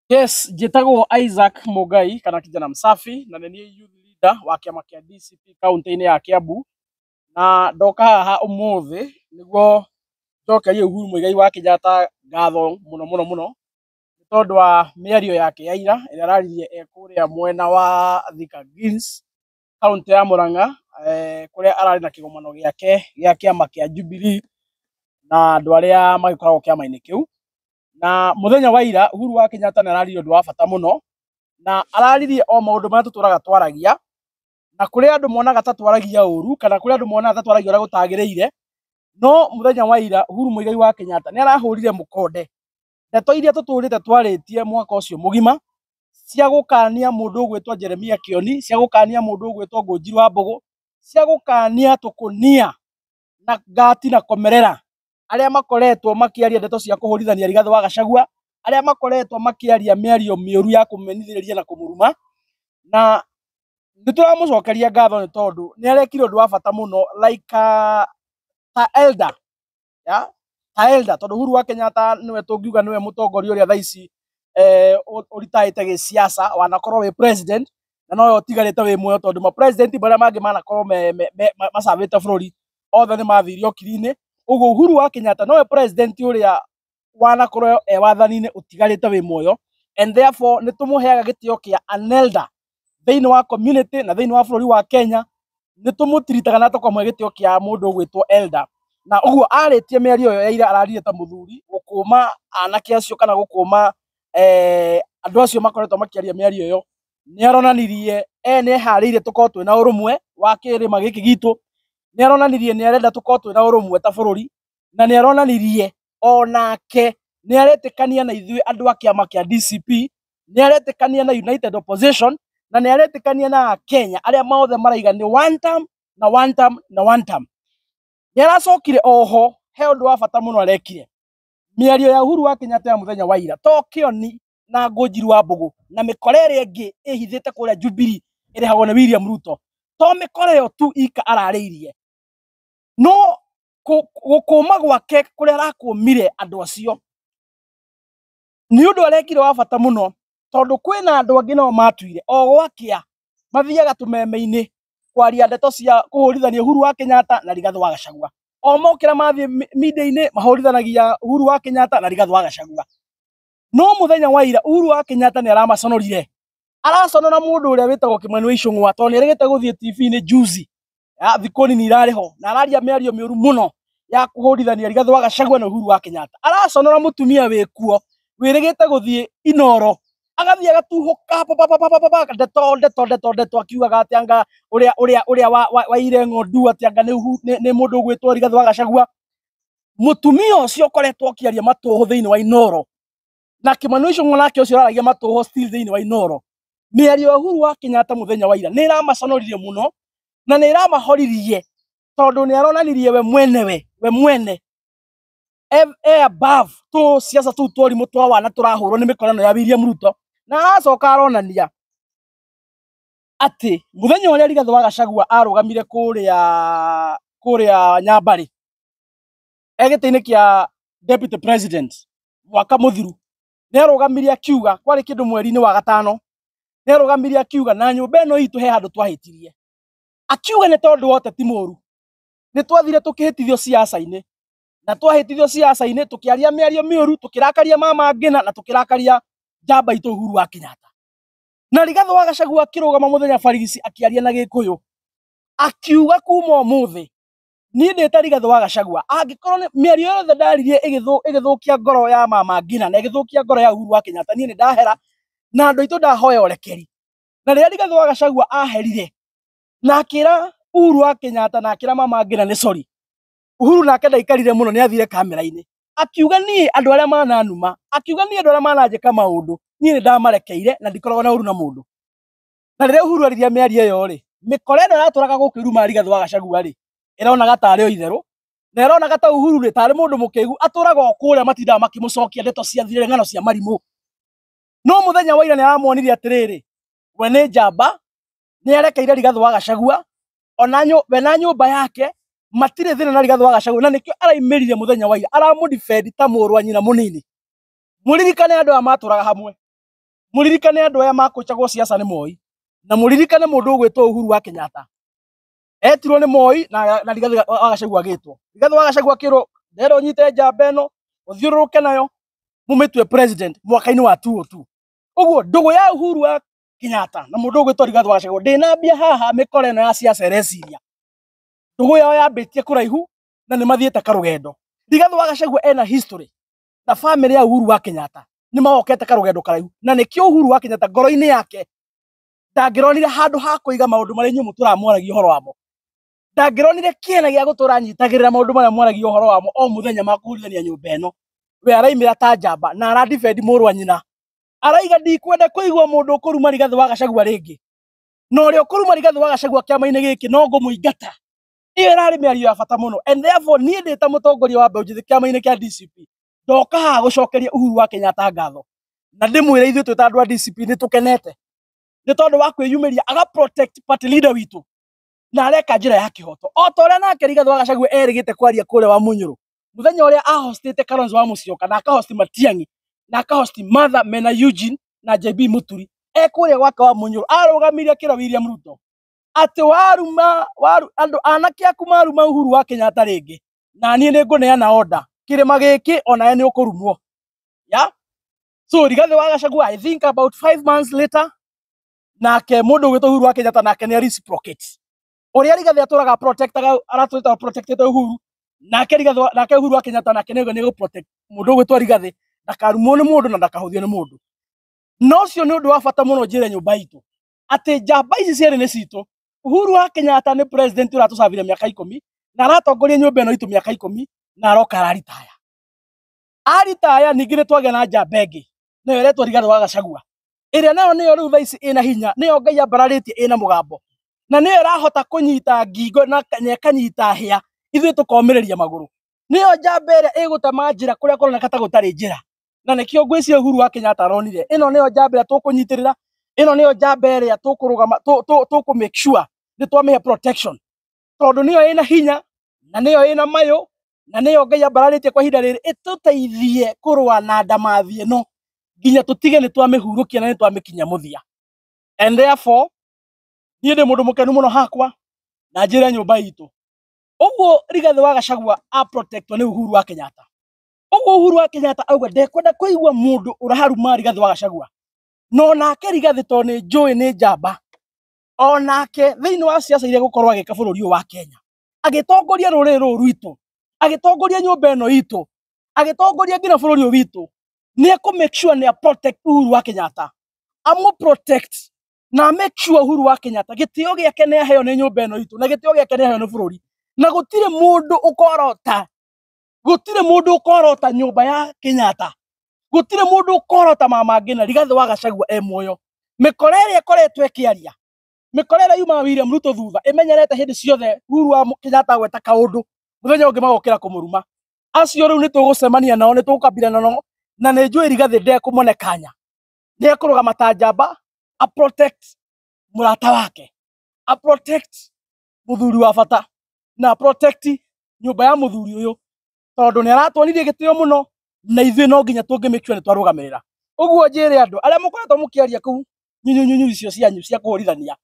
Yes, njĩtagwo Isaac Mũngai kana kijana msafi na nĩ niĩ youth leader wa kĩama kĩa DCP kaunti-inĩ ya Kiambu. Na ndoka haha ũmũthĩ nĩguo njokerie Uhuru Muigai wa Kenyatta ngatho mũno mũno mũno nĩ tondũ wa mĩario yake ya ira ĩrĩa araririe e kũrĩa mwena wa Thika Greens, kaunti ya Murang'a, kũrĩa ararĩ na kĩgomano gĩake gĩa kĩama kĩa Jubilee na andũ arĩa magĩkoragwo kĩama-inĩ kĩu. Na mũthenya wa ira Uhuru wa Kenyatta nĩ araririe ũndũ wa bata mũno, na araririe o maũndũ marĩa tũtũraga twaragia, na kũrĩ andũ monaga ta twaragia ũru kana kũrĩ andũ monaga ta twaragia ũrĩa gũtagĩrĩire. No mũthenya wa ira Uhuru Muigai wa Kenyatta nĩ arahũrire mũkonde ndeto iria tũtũrĩte twarĩtie mwaka ũcio mũgima cia gũkania mũndũ ũgwĩtwo Jeremia Kioni, cia gũkania mũndũ ũgwĩtwo Ngũnjiri wa Mbũgũ, cia gũkania tũkũnia na ngati na komerera arĩa makoretwo makĩaria ndeto cia kũhũrithania Rigathĩ wa Gachagua, arĩa makoretwo makĩaria mĩario mĩũru ya kũmenithĩrĩria na kũmũruma. Na nĩ tũramũcokeria ngatho nĩ tondũ nĩ arekire ũndũ wa bata mũno like ta elder, ya ta elder, tondũ Uhuru wa Kenyatta nĩwe tũngiuga nĩwe mũtongoria ũrĩa thaa ici ũritaĩte gĩsiasa, wanakorwo wĩ president na nowe ũtigarĩte wĩ muoyo, tondũ ma president marĩa mangĩ manakorwo macabĩte bũrũri othe nĩ mathire okiri-inĩ. Ũguo Uhuru wa Kenyatta nowe president ũrĩa wanakorwo e wathani-inĩ ũtigarĩte wĩ muoyo, and therefore nĩ tũmũheaga gĩtĩo kĩa an elder thĩinĩ wa community na thĩinĩ wa bũrũri wa Kenya. Nĩ tũmũtiritaga na tũkamũhe gĩtĩo kĩa mũndũ ũgwĩtwo elder. Na ũguo arĩtie mĩario ĩyo ya ira, araririe ta mũthuri gũkũma anake acio kana gũkũma andũ acio makoretwo makĩaria mĩario ĩyo. Nĩ aronanirie nĩ eharĩirie tũkorwo twĩna ũrũmwe wa kĩrĩma gĩkĩ gitũ, nĩ aronanirie nĩ arenda tũkorwo twĩna ũrũmwe ta bũrũri, na nĩ aronanirie onake nĩ aretĩkania na ithuĩ andũ a kĩama kĩa DCP, nĩ aretĩkania na United Opposition, na nĩ aretĩkania na Akenya arĩa mothe maraiga nĩ one term na one term na one term. Nĩ aracokire oho he ũndũ wa bata mũno arekire. Mĩario ya Uhuru wa Kenyatta ya mũthenya wa ira to Kĩoni na Ngũnjiri wa Mbũgũ na mĩkora ĩrĩa ĩngĩ ĩhithĩte kũrĩa Jubilee ĩrĩhagwo nĩ William Ruto, to mĩkora ĩyo tu ika ararĩirie, no gũkũma gwake kũrĩa arakũmire andũ acio nĩ ũndũ arekire wa bata mũno, tondũ kwĩna andũ angĩ nao matuire o gwakĩa mathiaga tũmeme-inĩ kwaria ndeto cia kũhũrithania Uhuru wa Kenyatta na Rigathĩ wa Gachagua. O mokĩra mathiĩ media-inĩ mahũrithanagia Uhuru wa Kenyatta na Rigathĩ wa Gachagua. No mũthenya wa ira Uhuru wa Kenyatta nĩ aramaconorire, araconora mũndũ ũrĩa wĩtagwo Kimani wa Ichung'wa, tondũ nĩ arĩgĩte gũthiĩ TV-inĩ juzi ya thikũ nini irarĩ ho na araria mĩario mĩũru mũno ya kũhũrithania Rigathĩ wa Gachagua na Uhuru wa Kenyatta. Araconora mũtumia wĩkuo wĩrĩgĩte gũthiĩ Inoro, agathiĩ agatuhũka pa pa pa pa pa pa ndeto ndeto ndeto ndeto, akiugaga atĩ anga ũrĩa waire ng'ondu atĩ anga nĩ mũndũ ũgwĩtwo Rigathĩ wa Gachagua. Mũtumia ũcio ũkoretwo akĩaria matũhũ thĩinĩ wa Inoro, na Kimani Ichung'wa nake ũcio ũraragia matũhũ still thĩinĩ wa Inoro. Mĩario ya Uhuru wa Kenyatta mũthenya wa ira nĩ ĩramaconoririe mũno na nĩ ĩramahoririe, tondũ nĩ aronanirie we mwenewe, we mwene e above tũ siasa tũu twarimũ twa wana tũrahũrwo nĩ mĩkorano ya William Ruto. Na aracoka aronania atĩ mũthenya ũrĩa Rigathĩ wa Gachagua arũgamire kũrĩa Nyambarĩ e gĩtĩ-inĩ kĩa deputy president mwaka mũthiru, nĩ arũgamirie akiuga kwarĩ kĩndũ mweri-inĩ wa gatano, nĩ arũgamirie akiuga na nyũmba ĩno itũ he handũ twahĩtirie, akiuga nĩ tondũ wa ũteti mũru nĩ twathire tũkĩhĩtithio siasa-inĩ, na twahĩtithio siasa-inĩ tũkĩaria mĩario mĩũru, tũkĩrakaria mama Ngina na tũkĩrakaria njamba itũ Uhuru wa Kenyatta. Na Rigathĩ wa Gachagua akĩrũgama mũthenya barigici akĩaria na Gĩkũyũ akiuga kuma ũmũthĩ niĩ ndĩ ta Rigathĩ wa Gachagua, angĩkorwo nĩ mĩario yothe ndaririe ĩgĩthũkia ngoro ya mama Ngina na ĩgĩthũkia ngoro ya Uhuru wa Kenyatta, niĩ nĩ ndahera na andũ aitũ ndahoya ũrekeri. Na rĩrĩa Rigathĩ wa Gachagua aherire na akĩra Uhuru wa Kenyatta na akĩra mama Ngina nĩ sorry, Uhuru nake ndaikarire mũno, nĩ athire kamera-inĩ akiuga niĩ andũ arĩa mananuma, akiuga niĩ andũ arĩa mananjĩka maũndũ niĩ nĩ ndamarekeire na ndikoragwo na ũru na mũndũ. Na rĩrĩa Uhuru aririe mĩario ĩyo rĩ, mĩkora ĩno ĩratũraga gũkũ iruma Rigathĩ wa Gachagua rĩ, ĩronaga tarĩ o itherũ, na ĩronaga ta Uhuru rĩ tarĩ mũndũ mũkĩgu atũraga o kũrĩa, matindaga makĩmũcokia ndeto cia thirĩ, ng'ano cia marimũ. No mũthenya wa ira nĩ aramwonirie atĩrĩrĩ, we nĩ njamba, nĩ arekeire Rigathĩ wa Gachagua, ona we na nyũmba yake matirĩ thĩna na Rigathĩ wa Gachagua, na nĩkĩo araimĩrire mũthenya wa ira aramũdefend ta mũrũ wa nyina mũnini. Mũririkane andũ aya matũraga hamwe. Muririkane andu aya makuchagwo siasa ni Moi, na muririkane mundu ugwitwo Uhuru wa Kenyatta etirwo ni Moi na Rigathi wa Gachagua agitwo. Rigathi wa Gachagua akirwo ndero nyite njamba ĩno uthiũrũrũke nayo mumitue president mwaka-inĩ wa 2002. Ũguo ndũgũ ya Uhuru wa Kenyatta na mũndũ ũgwĩtwo Rigathi wa Gachagua ndĩnambia haha mĩkora ĩno ya siasa ĩreciria. Ndũgũ yao yambĩtie kũraihu na nĩ mathiĩte karũgendo. Rigathi wa Gachagua ena history na family ya Uhuru wa Kenyatta nĩ mahokete karũgendo karaihu, na nĩkĩo Uhuru wa Kenyatta ngoro-inĩ yake ndangĩronire handũ ha kũiga maũndũ marĩa inyuĩ mũtũramwaragia ũhoro wamo. Ndangĩronire kĩene gĩa gũtũra anyitagĩrĩra maũndũ marĩa mwaragia ũhoro wamo o mũthenya ma kũhurithania nyũmba ĩno. We araimĩra ta njamba na aradefend mũrũ wa nyina. Araiga ndikwenda kũigua mũndũ ũkũruma Rigathi wa Gachagua rĩngĩ, na ũrĩa ũkũruma Rigathi wa Gachagua kĩama-inĩ gĩkĩ no ngũmũingata. Ĩyo ĩrarĩ mĩario ya bata mũno, and therefore niĩ ndĩ ta mũtongoria wa mbeũ njĩthĩ kĩama-inĩ kĩa DCP ndoka haha gũcokeria Uhuru wa Kenyatta ngatho, na ndĩmwĩre ithuĩ twĩ ta andũ a DCP nĩ tũkenete nĩ tondũ wa kwĩyumĩria aga protect party leader witũ na areka njĩra ya kĩhoto o ta ũrĩa nake Rigathi wa Gachagua erĩgĩte kwaria kũrĩa wa Munyũrũ mũthenya ũrĩa ahostĩte Kalonzo wa Musyoka na akahosti Matiang'i na akahosti Martha mena Eugene na JB Muturi e kũrĩa gwake wa Munyũrũ arũgamirie akĩra William Ruto atĩ waruma waru andũ anake aku maruma Uhuru wa Kenyatta rĩngĩ na niĩ nĩ ngũneana order kĩrĩma gĩkĩ onawe nĩ ũkũrumwo. Yeah? So Rigathi wa Gachagua, I think about 5 months later, nake mũndũ ũgwĩtwo Uhuru wa Kenyatta nake nĩ reciprocate ũrĩa Rigathi atũraga protectaga aratũraga protected Uhuru, nake Rigathi nake Uhuru wa Kenyatta nake nĩ nĩ protect mũndũ ũgwĩtwo Rigathi ndakarumwo nĩ mũndũ na ndakahũthio nĩ mũndũ. No ũcio nĩ ũndũ wa bata mũno njĩre nyũmba itũ atĩ njamba ici cierĩ nĩ citũ. Uhuru wa Kenyatta nĩ president ũratũcabire mĩaka 10 na aratongoria nyũmba ĩno itũ mĩaka 10 na aroka araritaya. Aritaya ningĩ nĩ twagĩa na njamba ĩngĩ nayo ĩretwo Rigathi wa Gachagua ĩrĩa nayo nĩyo rĩu thaa ici ĩna hinya, nĩyo Ngai ambararĩtie ĩna mũgambo na nĩyo ĩrahota kũnyita ngingo na ĩkanyita hĩa ithuĩ tũkomĩrĩria magũrũ. Nĩyo njamba ĩrĩa ĩgũtema njĩra kũrĩa kũroneka ta gũtarĩ njĩra, na nĩkĩo ngwĩciria Uhuru wa Kenyatta aronire ĩno nĩyo njamba ĩrĩa tũkũnyitĩrĩra, ĩno nĩyo njamba ĩrĩa tũkũrũgama tũkũ make sure nĩ twamĩhe protection tondũ nĩyo ĩna hinya na nĩyo ĩna mayũ na nĩyo Ngai ambararĩtie kwa ihinda rĩrĩ ĩtũteithie kũrũa na ndamathi ĩno nginya tũtige nĩ twamĩhurũkia na nĩ twamĩkinya mũthia. And therefore niĩ ndĩ mũndũ mũkenu mũno hakwa na njĩre nyũmba itũ ũguo Rigathi wa Gachagua a protectwo nĩ Uhuru wa Kenyatta. Ũguo Uhuru wa Kenyatta auga ndekwenda kũigua mũndũ ũraharuma Rigathi wa Gachagua, no nake Rigathi tondũ nĩ njũĩ nĩ njamba onake thĩinĩ wa siasa iria gũkorwo agĩka bũrũri ũyũ wa Kenya agĩtongoria rũrĩrĩ rũrũ rwitũ, agĩtongoria nyũmba ĩno itũ, agĩtongoria nginya bũrũri ũyũ witũ, nĩ ekũ make sure nĩ a protect Uhuru wa Kenyatta, amũ protect na make sure Uhuru wa Kenyatta gĩtĩo gĩake nĩ aheo nĩ nyũmba ĩno itũ na gĩtĩo gĩake nĩ aheo nĩ bũrũri, na gũtirĩ mũndũ ũkorota, gũtirĩ mũndũ ũkorota nyũmba ya Kenyatta, gũtirĩ mũndũ ũkorota mama Ngina Rigathi wa Gachagua e muoyo. Mĩkora ĩrĩa ĩkoretwo ĩkĩaria, mĩkora ĩrĩa yumaga William Ruto thutha ĩmenyerete hĩndĩ ciothe Uhuru wa Kenyatta agweta kaũndũ mũthenya ũngĩ magokĩra kũmũruma. Acio rĩu nĩ tũgũcemania nao, nĩ tũgũkabirana nao, na nĩ njũĩ Rigathi ndekũmone kanya, nĩ ekũrũgama ta njamba a protect mũrata wake, a protect mũthuri wa bata na a protect nyũmba ya mũthuri ũyũ tondũ nĩ aratuonirie gĩtĩo mũno na ithuĩ no nginya tũngĩ make sure nĩ twarũgamĩrĩra. Ũguo njĩre andũ arĩa mũkoretwo mũkĩaria kũu nyunyunyunyu icio cianyu cia kũhũrithania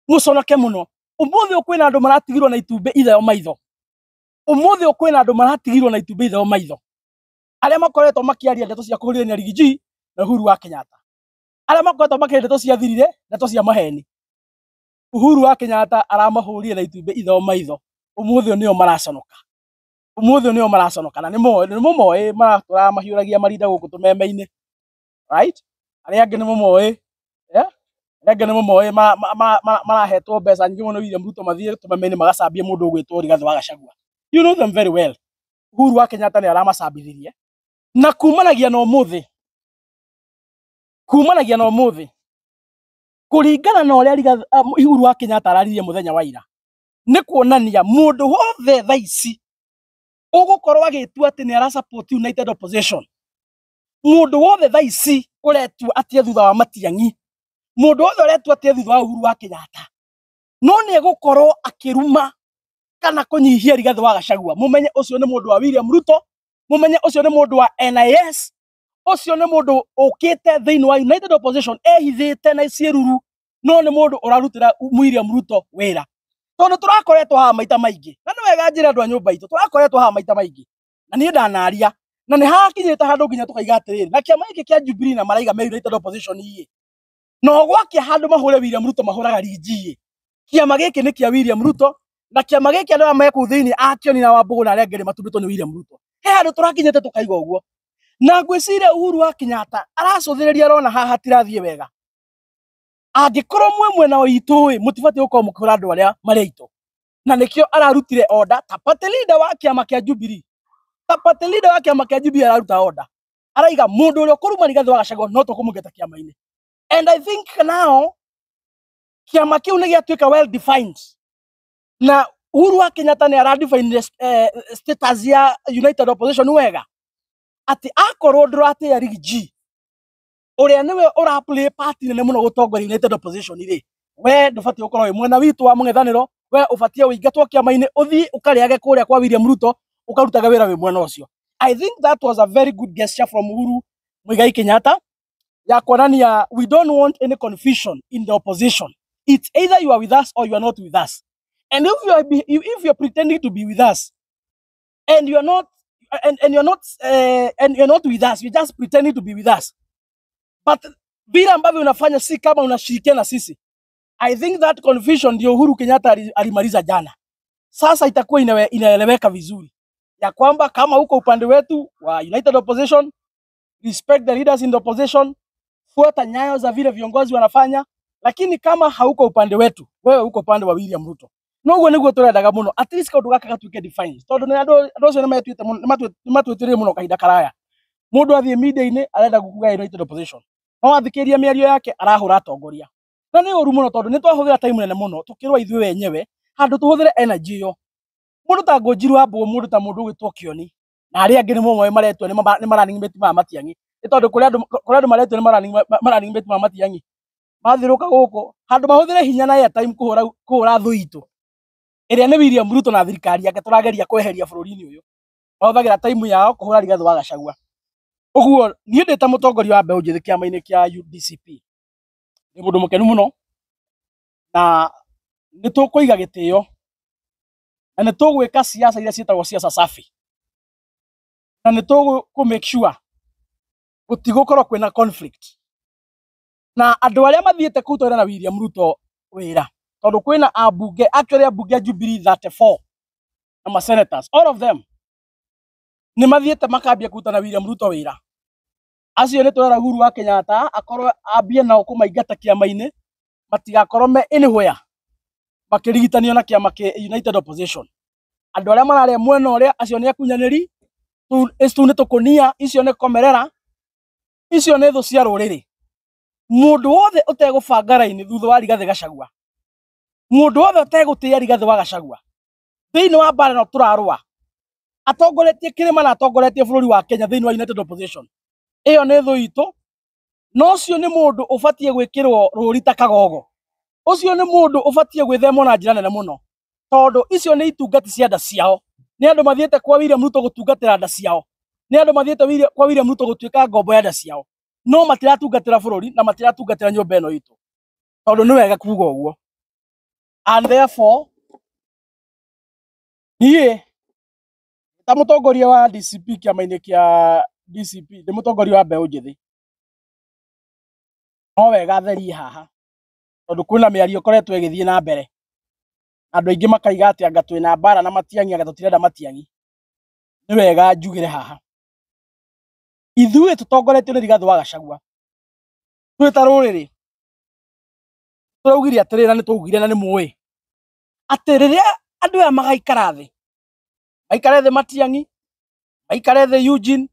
mũconoke mũno. Ũmũthĩ ũyũ kwĩna andũ maratigirwo na itumbĩ itheo maitho. Ũmũthĩ ũyũ kwĩna andũ maratigirwo na itumbĩ itheo maitho arĩa makoretwo makĩaria ndeto cia kũhũrithania Riggy na Uhuru wa Kenyatta, arĩa makoretwo makĩaria ndeto cia thirire, ndeto cia maheni. Uhuru wa Kenyatta aramahũrire na itumbĩ itheo maitho. Ũmũthĩ ũyũ nĩo maraconoka, ũmũthĩ ũyũ nĩo maraconoka na nĩ mũmoĩ maratũraga mahiũragia marinda gũkũ tũmeme-inĩ, right? Arĩa angĩ nĩ mũmoĩ, yeah? Arĩa angĩ nĩ mũmoĩ marahetwo mbeca nyingĩ mũno William Ruto mathiĩ tũmeme-inĩ magacambie mũndũ ũgwĩtwo Rigathi wa Gachagua. You know them very well. Uhuru wa Kenyatta nĩ aramacambithirie na kumanagia na ũmũthĩ, kumanagia na ũmũthĩ kũringana na ũrĩa Uhuru wa Kenyatta araririe mũthenya wa ira nĩ kuonania mũndũ wothe thaa ici ũgũkorwo agĩtua atĩ nĩ ara support United Opposition, mũndũ wothe thaa ici ũretua atĩ e thutha wa Matiang'i, mũndũ wothe ũretua atĩ e thutha wa Uhuru wa Kenyatta no nĩ egũkorwo akĩruma kana kũnyihia Rigathi wa Gachagua, mũmenye ũcio nĩ mũndũ wa William Ruto, mũmenye ũcio nĩ mũndũ wa NIS, Ũcio nĩ mũndũ ũkĩte thĩinĩ wa United Opposition ehithĩte na ciĩruru, no nĩ mũndũ ũrarutĩra William Ruto wĩra. Tondũ tũrakoretwo haha maita maingĩ, na nĩ wega njĩre andũ a nyũmba itũ, tũrakoretwo haha maita maingĩ, na niĩ ndanaria, na nĩ hakinyĩte handũ nginya tũkaiga atĩrĩrĩ, na kĩama gĩkĩ kĩa Jubilee na maraiga me United Opposition ĩ, no gwakia handũ mahũre William Ruto mahũraga Riggy ĩ. Kĩama gĩkĩ nĩ kĩa William Ruto, na kĩama gĩkĩ andũ arĩa me kũu thĩinĩ a Kĩoni na Wambũgũ na arĩa angĩ nĩ matumbĩtwo nĩ William Ruto. He handũ tũrakinyĩte tũkaiga ũguo. Na ngwĩciria Uhuru wa Kenyatta aracũthĩrĩria arona haha hatirathiĩ wega. Angĩkorwo mwĩ mwena witũ ĩ, mũtibatiĩ gũkorwo mũkĩhũra andũ arĩa marĩ aitũ. Na nĩkĩo ararutire order ta party leader wa kĩama kĩa Jubilee. Ta party leader wa kĩama kĩa Jubilee araruta order. Araiga mũndũ ũrĩa ũkũruma Rigathĩ wa Gachagua no tũkũmũingata kĩama-inĩ. And I think now kĩama kĩu nĩ gĩatuĩka well defined. Na Uhuru wa Kenyatta nĩ aradefine status ya United Opposition wega. Atĩ akorwo ndũratĩĩa Riggy, ũrĩa nĩwe ũra play part nene mũno gũtongoria United Opposition rĩ, we ndũbatiĩ gũkorwo wĩ mwena witũ wa mũng'ethanĩro, we ũbatiĩ ũingatwo kĩama-inĩ, ũthiĩ ũkarĩage kũrĩa kwa William Ruto, ũkarutage wĩra wĩ mwena ũcio. I think that was a very good gesture from Uhuru Muigai Kenyatta ya kuonania we don't want any confusion in the opposition. It's either you are with us or you are not with us. And if you are pretending to be with us and you are not and you're not and you're not with us, you're just pretending to be with us. But vile ambavyo unafanya si kama unashirikiana na sisi. I think that confusion ndio Uhuru Kenyatta alimaliza jana. Sasa itakuwa inaeleweka vizuri ya kwamba kama uko upande wetu wa United Opposition, respect the leaders in the opposition, fuata nyayo za vile viongozi wanafanya, lakini kama hauko upande wetu, wewe uko upande wa William Ruto. Noguo niguo turendaga muno, at least kaundu gaka gatuike defined, tondu nĩ andũ acio nĩ muno, nĩ muno kahinda karaya. Mundu athie media-inĩ arenda kuga United Opposition, no athikĩria mĩario yake arahũra atongoria, na nĩ ũru mũno tondũ nĩ twahũthĩra time nene mũno tũkĩrũa ithuĩ wenyewe handũ tũhũthĩre energy ĩyo. Mũndũ ta Ngũnjiru wa Mbũgũ, mũndũ ta mũndũ ũgwĩtwo Kĩoni na arĩa angĩ nĩ momoĩ maretwo nĩ ma running mate ma Matiang'i, nĩ tondũ kũrĩ andũ maretwo nĩ ma running mate ma Matiang'i mathirũka gũkũ handũ mahũthĩre hinya na airtime kũhũra thũ itũ ĩrĩa nĩ William Ruto na thirikari yake tũrageria kweheria bũrũri-inĩ ũyũ, mahũthagĩra time yao kũhũra Rigathĩ wa Gachagua. Ũguo niĩ ndĩ ta mũtongoria wa mbeũ njĩthĩ kĩama-inĩ kĩa UDCP nĩ mũndũ mũkenu mũno, na nĩ tũkũiga gĩtĩo na nĩ tũgwĩka siasa iria ciĩtagwo siasa safi, na nĩ tũgũ make sure gũtigũkorwo kwĩna conflict na andũ arĩa mathiĩte kũrutĩra na William Ruto wĩra, tondũ kwĩna ambunge, actually ambunge a Jubilee 34 na ma senators, all of them nĩ mathiĩte makambia kũruta na William Ruto wĩra. Acio nĩ tũrera Uhuru wa Kenyatta akorwo ambie nao kũmaingata kĩama-inĩ, matigakorwo me anywhere makĩrigitanio na kĩama kĩ United Opposition. Andũ arĩa mararĩa mwena ũrĩa, acio nĩ akunyanĩri, tũu nĩ tũkũnia, icio nĩ komerera, icio nĩ thũ cia rũrĩrĩ. Mũndũ wothe ũtegũbanga raini thutha wa Rigathĩ Gachagua, mũndũ wothe ũtegũtĩĩa Rigathĩ wa Gachagua thĩinĩ wa mbara ĩno tũrarũa, atongoretie kĩrĩma na atongoretie bũrũri wa Kenya thĩinĩ wa United Opposition, ĩyo nĩ thũ itũ. Na ũcio nĩ mũndũ ũbatiĩ gwĩkĩrwo rũri ta kagogo. Ũcio nĩ mũndũ ũbatiĩ gwĩthemwo na njĩra nene mũno, tondũ icio nĩ itungati cia nda ciao. Nĩ andũ mathiĩte kwa William Ruto gũtungatĩra nda ciao, nĩ andũ mathiĩte kwa William Ruto gũtuĩka ngombo ya nda ciao, no matiratungatĩra bũrũri na matiratungatĩra nyũmba ĩno itũ, tondũ nĩ wega kuga ũguo. And therefore niĩ ta mũtongoria wa DCP kĩama-inĩ kĩa DCP, ndĩ mũtongoria wa mbeũ njĩthĩ, no wega therie haha, tondũ kwĩna mĩario ĩkoretwo ĩgĩthiĩ na mbere, andũ aingĩ makaiga atĩ anga twĩna mbara na Matiang'i, anga tũtirenda Matiang'i. Nĩ wega njugĩre haha, ithuĩ tũtongoretio nĩ Rigathĩ wa Gachagua twĩ ta rũrĩrĩ tũraugire atĩrĩrĩ, na nĩ twaugire na nĩ mũĩ atĩ rĩrĩa andũ aya magaikara thĩ, maikare thĩ Matiang'i, maikare thĩ Eugene,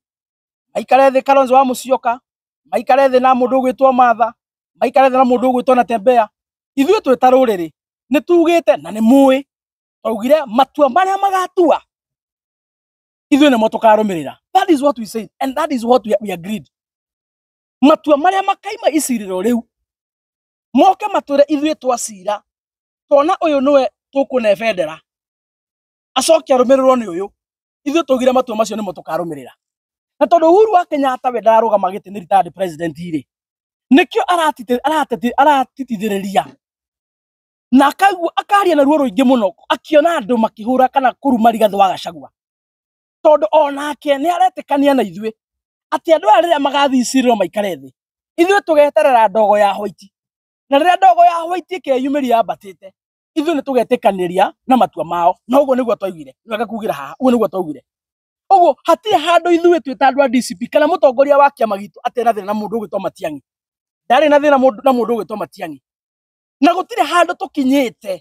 maikare thĩ Kalonzo wa Musyoka, maikare thĩ na mũndũ ũgwĩtwo Martha, maikare thĩ na mũndũ ũgwĩtwo Natembeya, ithuĩ twĩ ta rũrĩrĩ nĩ tugĩte na nĩ mũĩ, twaugire matua marĩa magatua ithuĩ nĩmo tũkarũmĩrĩra. That is what we said and that is what we agreed. Matua marĩa makaima icirĩro rĩu moke matwĩre ithuĩ twacira, tuona ũyũ nĩwe tũkũne bendera, acoke arũmĩrĩrwo nĩ ũyũ, ithuĩ twaugire matua macio nĩmo tũkarũmĩrĩra. Na tondu Uhuru wa Kenyatta we ndararũgama gĩtĩ nĩ retired president rĩ, nĩkĩo aratitithĩrĩria na akaigua akaria na ruo rũingĩ mũno akiona andũ makĩhũra kana kũruma Rigathĩ wa Gachagua, tondu onake nĩ aretĩkania na ithuĩ atĩ andũ aya rĩrĩa magathiĩ icirĩro maikare thĩ, ithuĩ tũgeterera ndogo ya white, na rĩrĩa ndogo ya white ĩkeyumĩria yambatĩte, ithuĩ nĩ tũgetĩkanĩria na matua mao. Na ũguo nĩguo twaugire, nĩwega kuugĩra haha, ũguo nĩguo twaugire. Ũguo hatirĩ handũ ithuĩ twĩ ta andũ a DCP kana mũtongoria wa kĩama gitũ atĩ na thĩna na mũndũ ũgwĩtwo Matiang'i, ndarĩ na thĩna na mũndũ ũgwĩtwo Matiang'i, na gũtirĩ handũ tũkinyĩte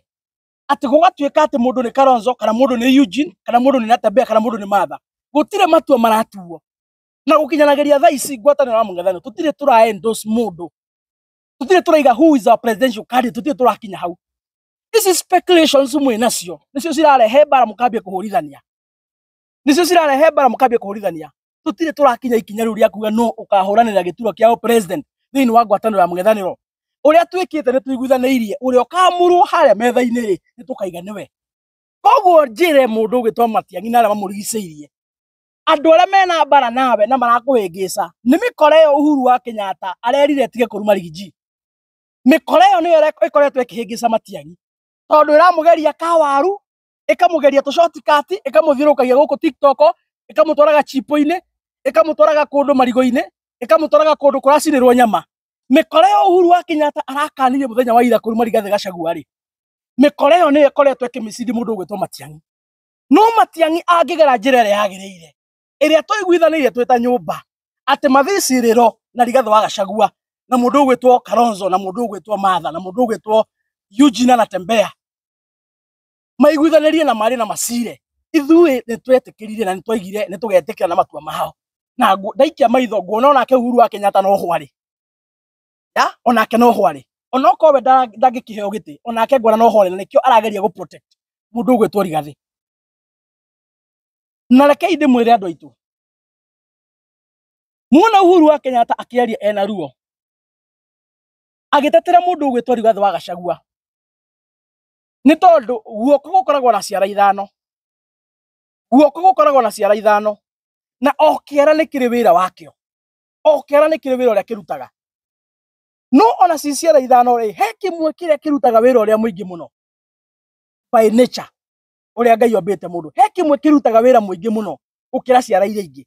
atĩ gũgatuĩka atĩ mũndũ nĩ Kalonzo kana mũndũ nĩ Eugene kana mũndũ nĩ Natembeya kana mũndũ nĩ Martha. Gũtirĩ matua maratuo na gũkinyanagĩria thaa ici ngwatanĩro ya mũng'ethanĩro tũtirĩ tũra endorse mũndũ, tũtirĩ tũraiga who is our presidential candidate, tũtirĩ tũrakinya hau. Ici speculations mwĩ nacio nĩcio cirarehe mbara mũkambia kũhũrithania, nĩcio cirarehe mbara mũkambia kũhũrithania. Tũtirĩ tũrakinya ikinya rĩu rĩa kuga no ũkahũranĩra gĩturwa kĩa president thĩinĩ wa ngwatanĩro ya mũng'ethanĩro. Ũrĩa twĩkĩte nĩ tũiguithanĩirie, ũrĩa ũkamũrwo harĩa metha-inĩ rĩ, nĩ tũkaiga nĩwe. Koguo njĩre mũndũ ũgwĩtwo Matiang'i na arĩa mamũrigicĩirie, andũ arĩa mena mbara nawe na marakũhĩngĩca nĩ mĩkora ĩyo Uhuru wa Kenyatta arerire ĩtige kũruma Riggy G. Mĩkora ĩyo nĩyo ĩkoretwo ĩkĩhĩngĩca Matiang'i, tondũ ĩramũgeria kawaru, ĩkamũgeria tũ shortcut, ĩkamũthiũrũrũkagia gũkũ TikTok, ĩkamũtwaraga chipo-inĩ, ĩkamũtwaraga kũndũ marigũ-inĩ, ĩkamũtwaraga kũndũ kũracinĩrwo nyama. Mĩkora ĩyo Uhuru wa Kenyatta arakanirie mũthenya wa ira kũruma Rigathĩ Gachagua rĩ, mĩkora ĩyo nĩyo ĩkoretwo ĩkĩmĩcindi mũndũ ũgwĩtwo Matiang'i. No Matiang'i angĩgera njĩra ĩrĩa yagĩrĩire, ĩrĩa tũiguithanĩirie twĩ ta nyũmba, atĩ mathiĩ icirĩro na Rigathĩ wa Gachagua na mũndũ ũgwĩtwo Kalonzo na mũndũ ũgwĩtwo Martha na mũndũ ũgwĩtwo Eugene Natembeya, maiguithanĩrie na marĩ na macire, ithuĩ nĩ twetĩkĩrire na nĩ twaigire nĩ tũgetĩkĩra na matua mao. Na ndaikia maitho nguona onake Uhuru wa Kenyatta no hwarĩ, ya onake no hwarĩ, onokorwo we ndangĩkĩheo gĩtĩ, onake nguona no hwarĩ, na nĩkĩo arageria gũ protect mũndũ ũgwĩtwo Rigathĩ. Na rekei ndĩmwĩre andũ aitũ, muona Uhuru wa Kenyatta akĩaria ena ruo agĩtetera mũndũ ũgwĩtwo Rigathĩ wa Gachagua, nĩ tondũ guoko gũkoragwo na ciara ithano, guoko gũkoragwo na ciara ithano, na o kĩara nĩ kĩrĩ wĩra wakĩo, o kĩara nĩ kĩrĩ wĩra ũrĩa kĩrutaga. No ona ci ciara ithano rĩ, he kĩmwe kĩrĩa kĩrutaga wĩra ũrĩa mũingĩ mũno by nature, ũrĩa Ngai ombĩte mũndũ, he kĩmwe kĩrutaga wĩra mũingĩ mũno gũkĩra ciara iria ingĩ.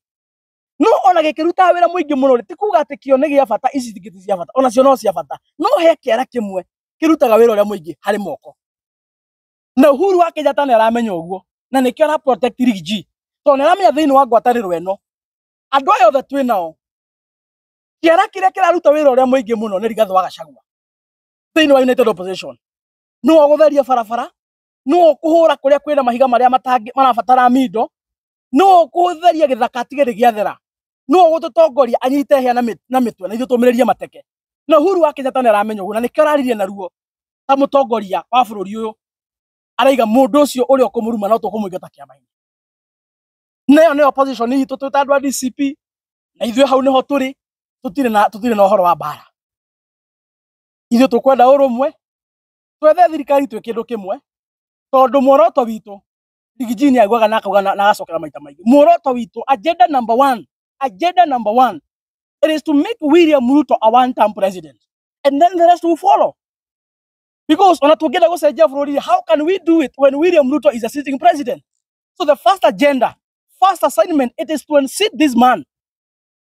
No ona gĩkĩrutaga wĩra mũingĩ mũno rĩ, ti kuga atĩ kĩo nĩ gĩa bata, ici ingĩ ti cia bata, onacio no cia bata. No he kĩara kĩmwe kĩrutaga wĩra ũrĩa mũingĩ harĩ moko. Na Uhuru wa Kenyatta nĩ aramenya ũguo, na nĩkĩo ara protect Riggy G, tondũ nĩ aramenya thĩinĩ wa ngwatanĩro ĩno andũ aya othe twĩ nao, kĩara kĩrĩa kĩraruta wĩra ũrĩa mũingĩ mũno nĩ Rigathĩ wa Gachagua thĩinĩ wa United Opposition. Nĩwe ũgũtheria barabara, nĩwe ũkũhũra kũrĩa kwĩna mahiga marĩa marabatara mindo, nĩwe ũkũtheria gĩthaka atige nĩ gĩathera, nĩwe ũgũtũtongoria anyite hĩa na mĩtwe na ithuĩ tũmĩrĩrie mateke. Na Uhuru wa Kenyatta nĩ aramenya ũguo, na nĩkĩo araririe na ruo ta mũtongoria wa bũrũri ũyũ, araiga mũndũ ũcio ũrĩa ũkũmũruma no tũkũmũingata kĩama-inĩ. Na ĩyo nĩyo position itũ twĩ ta andũ a DCP, na ithuĩ hau nĩho tũrĩ, tũtirĩ na ũhoro wa mbara. Ithuĩ tũkwenda ũrũmwe, twethe thirikari twĩ kĩndũ kĩmwe, tondũ muoroto witũ, Riggy G nĩ augaga na akauga na agacokera maita maingĩ, muoroto witũ, agenda number one, agenda number one, it is to make William Ruto a one-term president, and then the rest will follow. Because ona tũngĩenda gũcenjia bũrũri, how can we do it when William Ruto is a sitting president? So the first agenda, first assignment, it is to unseat this man,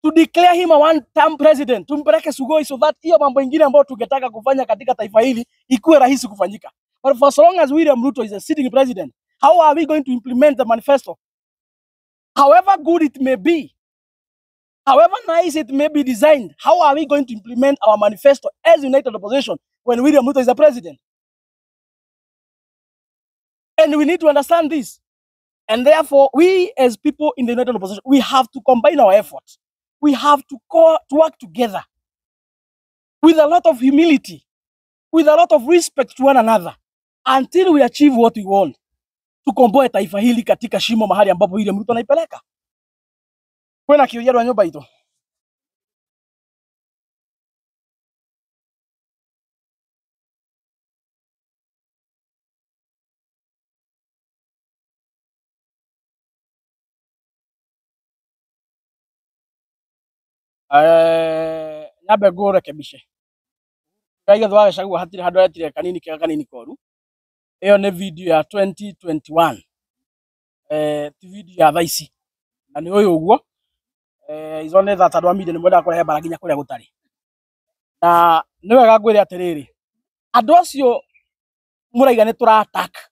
to declare him a one-term president, tumpeleke Sugoi so that hiyo mambo ingine ambayo tungetaka kufanya katika taifa hili ikuwe rahisi kufanyika. But for so long as William Ruto is a sitting president, how are we going to implement the manifesto? However good it may be, however nice it may be designed, how are we going to implement our manifesto as United Opposition when William Ruto is the president? And we need to understand this. And therefore, we as people in the United Opposition, we have to combine our efforts. We have to work together with a lot of humility, with a lot of respect to one another, until we achieve what we want. Tukomboe taifa hili katika shimo mahali ambapo William Ruto anaipeleka. Kwena kiuria rwa nyumba itu. Nyambe ngũrekebishe. Rigathi wa Gachagua hatirĩ handũ etire kanini kega kanini koru. Ĩyo nĩ video ya 2021. Ti video ya thaa ici. Na nĩ ũyũ ũguo. Izo nĩ tha tondũ a media nĩ mwendaga kũrehe mbara nginya kũrĩa gũtarĩ. Na nĩ wega ngwĩre atĩrĩrĩ, andũ acio mũraiga nĩ tũra attack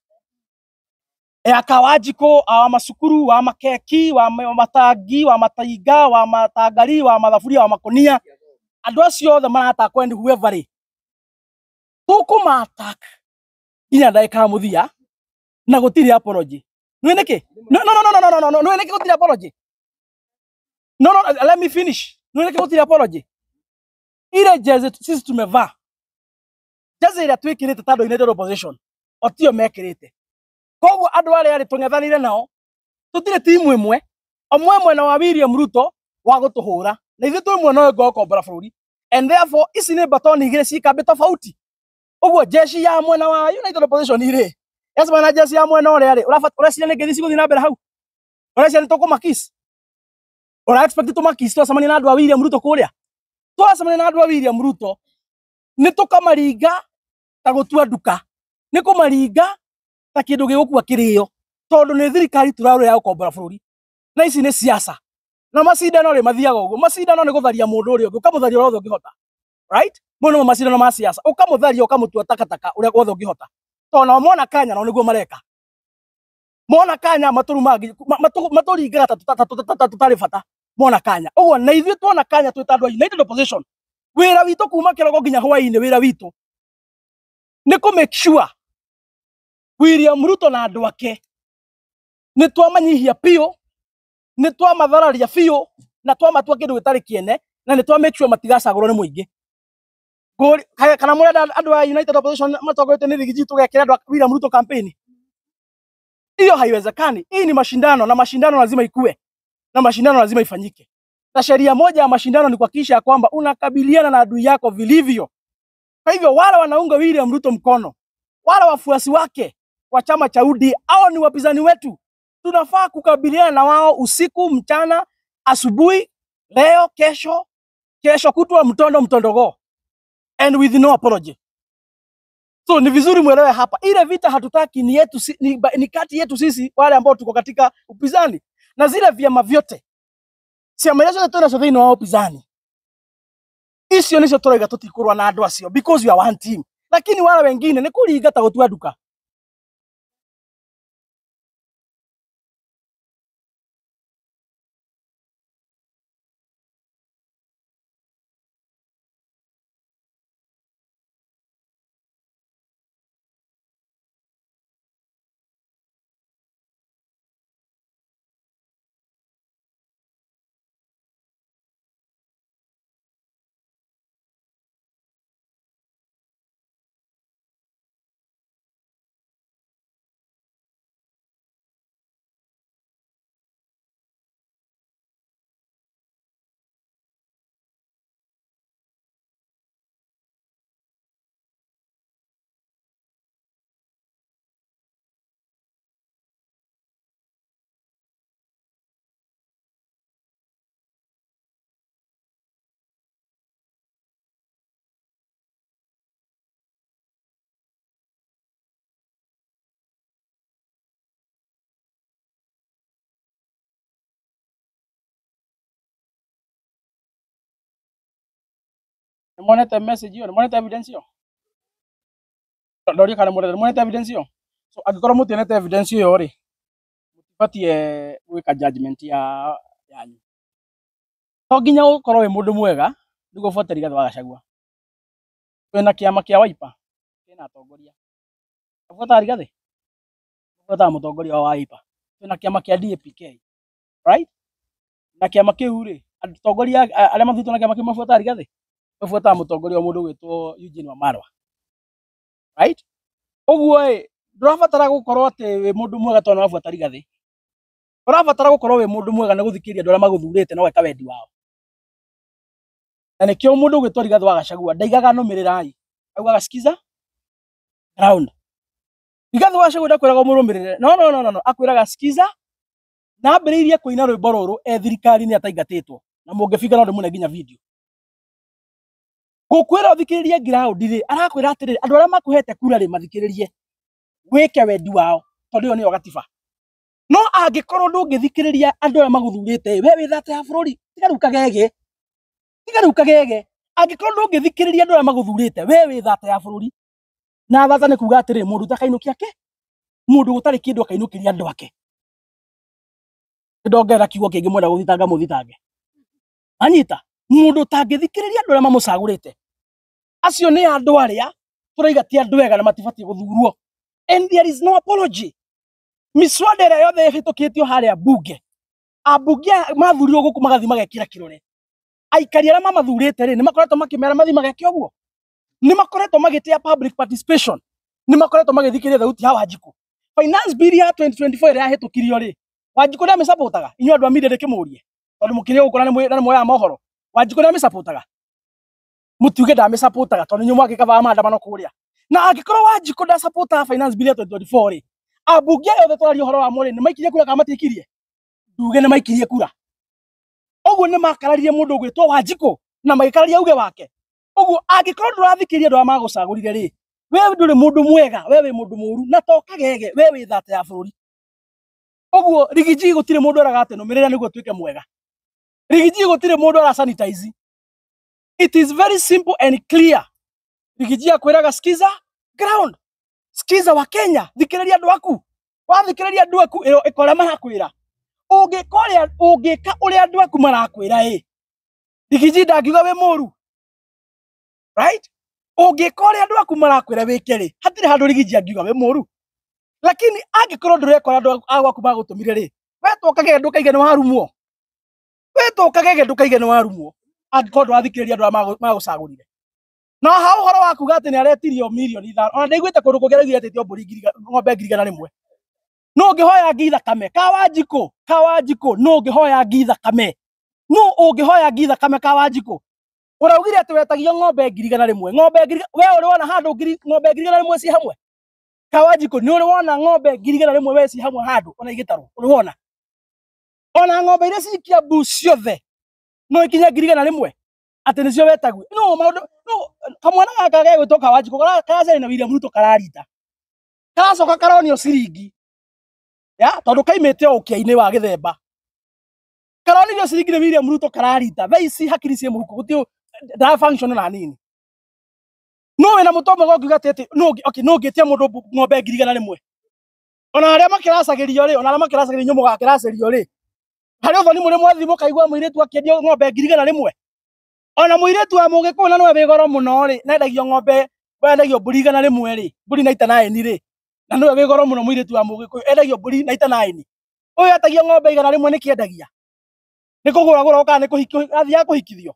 aka Wanjikũ, wa macukuru, wa makeki, wa matangi, wa matinga, wa matangari, wa mathaburia, wa makonia, andũ acio othe maratakwo and whoever rĩ, tũkũma attack nginya ndagĩka ya mũthia na gũtirĩ apology. Nĩ nĩkĩ? No, no, no, no, no, no, no, no, nĩ nĩkĩ gũtirĩ apology? No, no, let me finish. Nĩ nĩkĩ gũtirĩ apology? Ile jezi sisi tumevaa, jezi ĩrĩa twĩkĩrĩte ta andũ United Opposition, o tio mekĩrĩte. Koguo andũ arĩa arĩ tũng'ethanĩire nao tũtirĩ timu ĩmwe, omwe mwena wa William Ruto wa gũtũhũra na ithuĩ twĩ mwena ũyũ ũngĩ wa gũkombora bũrũri, and therefore ici nĩ batoni igĩrĩ ci kambĩ tofauti. Ũguo jeshi ya mwena wa United Opposition rĩ yacemania na jeshi ya mwena ũrĩa rĩ, ũreciria nĩ ngeithi cigũthiĩ na mbere hau? Ũreciria nĩ tũkũmakis? Ũra expect tũmakis twacemania na andũ a William Ruto kũrĩa? Twacemania na andũ a William Ruto nĩ tũkamaringa ta gũtua nduka, nĩ kũmaringa ta kĩndũ gĩgũkua kĩrĩo, tondũ nĩ thirikari tũrarũa ya gũkombora bũrũri, na ici nĩ siasa na macindano rĩ mathiaga ũguo. Macindano nĩ gũtharia mũndũ ũrĩa ũngĩ, ũkamũtharia ũrĩa wothe ũngĩhota, right? Mau nĩmo macindano ma siasa, ũkamũtharia ũkamũtua takataka ũrĩa wothe ũngĩhota, tondũ nao mona kanya nao nĩguo mareka. Mona kanya matũringaga ta tũtarĩ bata mona kanya. Ũguo na ithuĩ tuona kanya twĩ ta andũ a United Opposition, wĩra witũ kuma kĩroko nginya hwaĩ-inĩ, wĩra witũ nĩ kũ make sure William Ruto na andũ ake nĩ twamanyihia biũ, nĩ twamathararia biũ, na twamatua kĩndũ gĩtarĩ kĩene, na nĩ twa make sure matigacagũrwo nĩ mũingĩ. Kana mũrenda andũ a United Opposition matongoretio nĩ Riggy G tũgekĩra andũ a William Ruto campaign? Hiyo haiwezekani. Hii ni mashindano na mashindano lazima ikue na mashindano lazima ifanyike. Na sheria moja ya mashindano ni kuhakikisha kwamba unakabiliana na adui yako vilivyo. Kwa hivyo wale wanaunga William Ruto mkono, wale wafuasi wake wa chama cha UDA, hao ni wapinzani wetu. Tunafaa kukabiliana na wao usiku, mchana, asubuhi, leo, kesho, kesho kutwa, mtondo mtondogo, and with no apology. So ni vizuri mwelewe hapa, ile vita hatutaki ni yetu, ni kati yetu sisi wale ambao tuko katika upinzani na zile vyama vyote, ciama iria ciothe twĩnacio thĩinĩ wa upinzani, icio nicio tũrauga tũtikũrũa na andũ acio because we are one team, lakini wale wengine nĩ kũringa ta gũtua nduka. Nĩmonete message ĩyo? Nĩmonete evidence ĩyo? Ndoria kana nĩmonete evidence ĩyo? So angĩkorwo mũtionete evidence ĩyo rĩ, mũtibatiĩ gwĩka judgment ya yanyu. To nginya ũkorwo wĩ mũndũ mwega nĩguo ũbuate Rigathi wa Gachagua. Twĩna kĩama kĩa Wiper kĩna atongoria. Ũbuataga Rigathi? Ũbuataga mũtongoria wa Wiper. Twĩna kĩama kĩa DAP-K, right? Na kĩama kĩu rĩ, atongoria arĩa mathurĩtwo na kĩama kĩu mabuataga Rigathi? Mabuataga mũtongoria wa mũndũ ũgwĩtwo Eugene Wamalwa, right? Ũguo ĩ, ndũrabatara gũkorwo atĩ wĩ mũndũ mwega tondũ nĩwabuata Rigathi. Ũrabatara gũkorwo wĩ mũndũ mwega nĩ gũthikĩrĩria andũ arĩa magũthurĩte na ũgeka wendi wao. Na nĩkĩo mũndũ ũgwĩtwo Rigathi wa Gachagua ndaigaga nũmĩrĩrai, augaga sikiza ground. Rigathi wa Gachagua ndakwĩraga ũmũrũmĩrĩre. No, no, no, no, no. Akwĩraga sikiza, na ambĩrĩirie kũina rwĩmbo rũrũ e thirikari-inĩ ataingatĩtwo. Na mũngĩbinga no ndĩmũne nginya video. Gũkwĩra ũthikĩrĩrie ground rĩ, arakwĩra atĩrĩrĩ, andũ arĩa makũhete kura rĩ, mathikĩrĩrie wĩke wendi wao, tondũ ĩyo nĩyo gatiba. No angĩkorwo ndũngĩthikĩrĩria andũ arĩa magũthurĩte, we wĩ thata ya bũrũri. Tiga rĩu kagege, tiga rĩu kagege. Angĩkorwo ndũngĩthikĩrĩria andũ arĩa magũthurĩte, we wĩ thata ya bũrũri. Na thata nĩ kuga atĩrĩrĩ, mũndũ ũtakainũkia ke, mũndũ gũtarĩ kĩndũ akainũkĩria andũ ake. Ndongerera kiugo kĩngĩ, mwenda gũthitanga mũthitange. Anyita mũndũ ũtangĩthikĩrĩria andũ arĩa mamũcagũrĩte, acio nĩ andũ arĩa tũraiga ti andũ ega na matibatiĩ gũthurwo. And there is no apology. Miswada ĩrĩa yothe ĩhĩtũkĩtio harĩa bunge, ambunge aya mathurirwo gũkũ magathiĩ magekĩra kĩrore. Aikari arĩa mamathurĩte rĩ, nĩ makoretwo makĩmera mathiĩ mageke ũguo? Nĩ makoretwo magĩtĩa public participation? Nĩ makoretwo magĩthikĩrĩria thauti ya Wanjikũ? Finance Bill ya 2024 ĩrĩa yahĩtũkirio rĩ, Wanjikũ nĩ amĩsupportaga? Inyuĩ andũ a media, ndĩkĩmũrie, tondũ mũkĩrĩ gũkũ na nĩ muoyaga mohoro. Wanjikũ nĩ amĩsupportaga? Mũtiuge ndamĩsupportaga, tondũ inyuĩ mwagĩkavaga maandamano kũrĩa. Na angĩkorwo Wanjikũ ndasupportaga Finance Bill ya 2024 rĩ, ambunge aya othe tũraria ũhoro wamo rĩ, nĩ maikirie kura kana matiikirie? Nduge nĩ maikirie kura. Ũguo nĩ makararirie mũndũ ũgwĩtwo Wanjikũ na magĩkararia uge wake. Ũguo angĩkorwo ndũrathikĩrĩria andũ arĩa magũcagũrire rĩ, we ndũrĩ mũndũ mwega, we wĩ mũndũ mũru na to kagege, we wĩ thata ya bũrũri. Ũguo Riggy G, gũtirĩ mũndũ eraga atĩ nũmĩrĩra nĩguo ũtuĩke mwega. Riggy G, gũtirĩ mũndũ ara sanitize. It is very simple and clear. Riggy G akwĩraga, skiza ground, skiza wa Kenya, thikĩrĩria andũ aku. Wathikĩrĩria andũ aku, ĩyo ĩka ũrĩa marakwĩra. Ũngĩka ũrĩa, ũngĩka ũrĩa andũ aku marakwĩra ĩ, Riggy G ndangiuga wĩ mũru, right? Ũngĩka ũrĩa andũ aku marakwĩra wĩke rĩ, hatirĩ handũ Riggy G angiuga wĩ mũru. Lakini angĩkorwo ndũreka ũrĩa andũ a gwaku magũtũmire rĩ, we to kagege, ndũkaige nĩ warumwo. We to kagege, ndũkaige nĩ warumwo angĩkorwo ndũrathikĩrĩria andũ arĩa magũcagũrire. Na ha ũhoro wa kuga atĩ nĩ aretirio mirioni 5, ona ndaiguĩte kũndũ kũngĩ araugire etĩtio mbũri ng'ombe 100,000. No ũngĩhoya ngi thakame ka Wanjikũ, ka Wanjikũ? No ũngĩhoya ngi thakame? No ũngĩhoya ngi thakame ka Wanjikũ? Ũraugire atĩ wetagio ng'ombe 100,000. Ng'ombe ngiri, we ũrĩ wona handũ ngiri ng'ombe 100,000 ci hamwe? Ka Wanjikũ, nĩ ũrĩ wona ng'ombe 100,000 we ci hamwe handũ ona igĩtarwo? Ũrĩ wona ona ng'ombe iria ci Kiambu ciothe no ikinye 100,000 atĩ nĩcio wetagio? No maũndũ no kamwana gaka gegwĩtwo ka Wanjikũ karacaria na William Ruto, kararita, karacoka karonio ciringi ya tondũ kaimĩte o ũkĩa-inĩ wa gĩthemba, karonirio ciringi nĩ William Ruto, kararita. Thaa ici hakiri ciĩ mũhuko, gũtirĩ ndara function na nini. No wĩna mũtwe mwega ũngiuga atĩ no okay, no ũngĩtia mũndũ ng'ombe 100,000? Ona arĩa makĩracagĩrio rĩ, ona arĩa makĩracagĩrio, inyuĩ mũgakĩracĩrio rĩ, harĩ ũthoni mũrĩ mwathi mũkaigua mũirĩtu akĩendio ng'ombe 100,000? Ona mũirĩtu wa mũgĩkũyũ na nĩwe wĩ goro mũno rĩ, nendagio ng'ombe, wendagio mbũri 100 rĩ, mbũri 99 rĩ, na nĩwe wĩ goro mũno. Mũirĩtu wa mũgĩkũyũ endagio mbũri 99. Ũyũ etagio ng'ombe 100, nĩ kĩendagia? Nĩ kũgũra gũra kana nĩ kũhikio athiaga kũhikithio?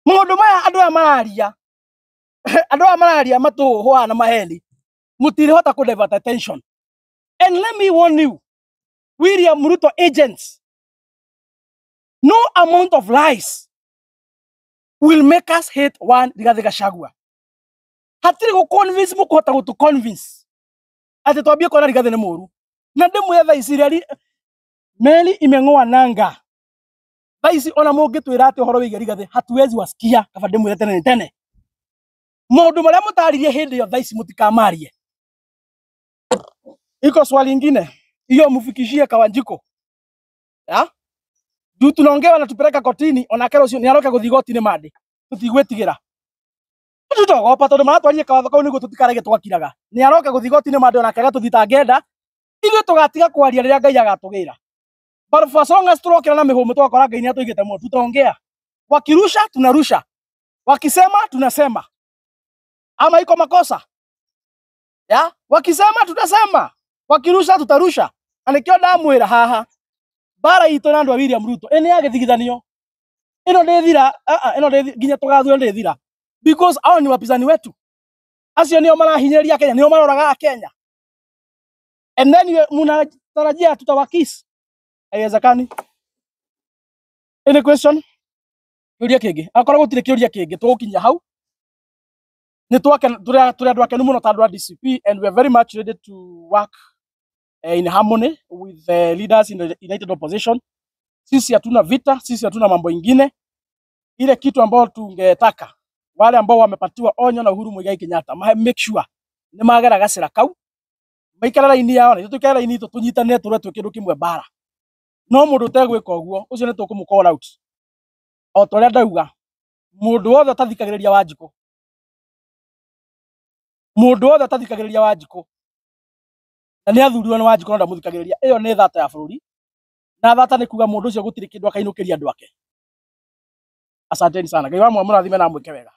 Maũndũ maya andũ aya mararia, andũ aya mararia matũhũa na maheni, mũtirĩhota kũ divert attention. And let me warn you, William Ruto agents, no amount of lies will make us hate one Rigathi Gachagua. Hatirĩ gũ convince mũkũhota gũtũ convince atĩ twambie kuona Rigathi nĩ mũru. Na ndĩmwĩre, thaa ici rĩari meli imeng'oa nanga. Thaa ici ona mũngĩtwĩra atĩ ũhoro wĩgiĩ Rigathi, hatuwezi wasikia. Kaba ndĩmwĩre tene nĩ tene, maũndũ marĩa mũtaririe hĩndĩ ĩyo, thaa ici mũtikamarie. Iko swali ingine hiyo mfikishie Kawanjiko ya juu tunaongea, wanatupeleka kotini. Onake rũciũ nĩ aroka gũthiĩ igoti-inĩ mande, tũtigwĩtigĩra, tũtogopa, tondũ maratwarire kawatho kau nĩguo tũtikarage twakiraga. Nĩ aroka gũthiĩ igoti-inĩ mande, onake agatũthitanga. Ithuĩ tũgatiga kwaria rĩrĩa Ngai agatũgĩra. But for as long as tũrokĩra na mĩhũmũ, tũgakora Ngai nĩ atũigĩte muoyo, tutaongea. Wakirusha, tunarusha; wakisema, tunasema. Ama iko makosa ya? Wakisema, tutasema; wakirusha, tutarusha. Na nĩkĩo ndamwĩra haha, mbara itũ na andũ a William Ruto ĩ nĩ ya gĩthigithanio. Ĩno ndĩthira, ĩno ndĩthira nginya tũgathura, ndĩthira, because hao ni wapinzani wetu. Acio nĩo marahinyĩrĩria Kenya, nĩo maroraga Kenya, and then mnatarajia tutawakis? Haiwezekani. Any question? Kĩũria kĩngĩ? Akorwo gũtirĩ kĩũria kĩngĩ, tũgũkinyia hau. Nĩ tũrĩ andũ akenu mũno ta andũ a DCP, and we are very much ready to work in harmony with the leaders in the united opposition. Sisi hatuna vita, sisi hatuna mambo ingine. Ile kitu ambayo tungetaka wale ambao wamepatiwa onyo na Uhuru Muigai Kenyatta make sure nĩ magera gacĩra kau, maikare raini yao na ithuĩ tũikare raini itũ, tũnyitanĩre, tũrũe twĩ kĩndũ kĩmwe mbara. No mũndũ ũtegwĩka ũguo, ũcio nĩ tũkũmũ call out. O ta ũrĩa ndauga, mũndũ wothe ũtathikagĩrĩria Wanjikũ, mũndũ wothe ũtathikagĩrĩria Wanjikũ na nĩ athurirwo nĩ Wanjikũ no ndamũthikagĩrĩria, ĩyo nĩ thata ya bũrũri, na thata nĩ kuga mũndũ ũcio gũtirĩ kĩndũ akainũkĩria andũ ake. Asanteni sana. Ngai wa mũrathime na amwĩke wega.